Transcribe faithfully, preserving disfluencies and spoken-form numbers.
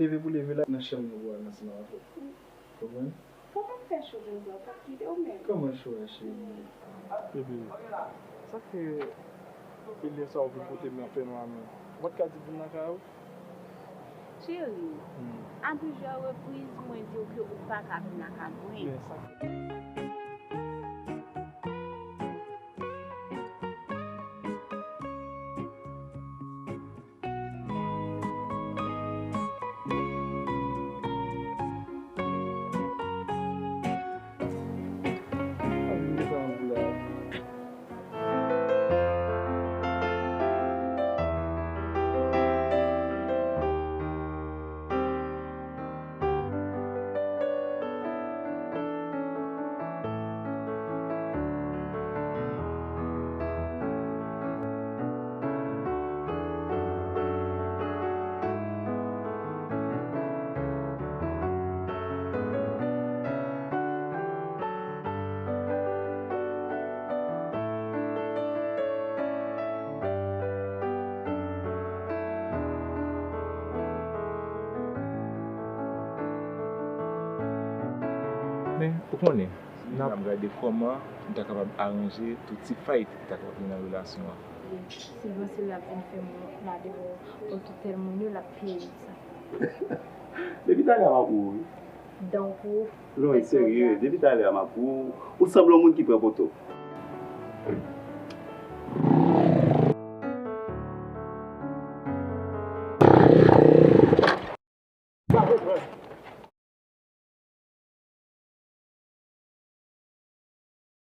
Leve pou leve la nan chanm nan pou al nan sinema avè w. Konprann? Kòman m fè cho konsa, w p ap kite w menm? Kòman cho a, cheri? Bebe, sa fè lè sa w vin kote m nan fè nwa menm? Ou pa t ka di m vin nan kay ou? Cheri, hmm, a plizyè repriz, mwen di w ke ou pa ka vin lakay mwen. Men sa fè. Men, ou konnen, n ap gade kòman nou ta kapab aranje tout ti fight ki ta kapab gen nan relasyon an. Silvan, si l ap vin fè mwen la devan yon tout tèl moun yo, l ap peye sa. Depi talè a m ap ou wi. Donk ou... Non, e serye, depi talè a m ap ou. Ou sanble yon moun ki pran poto.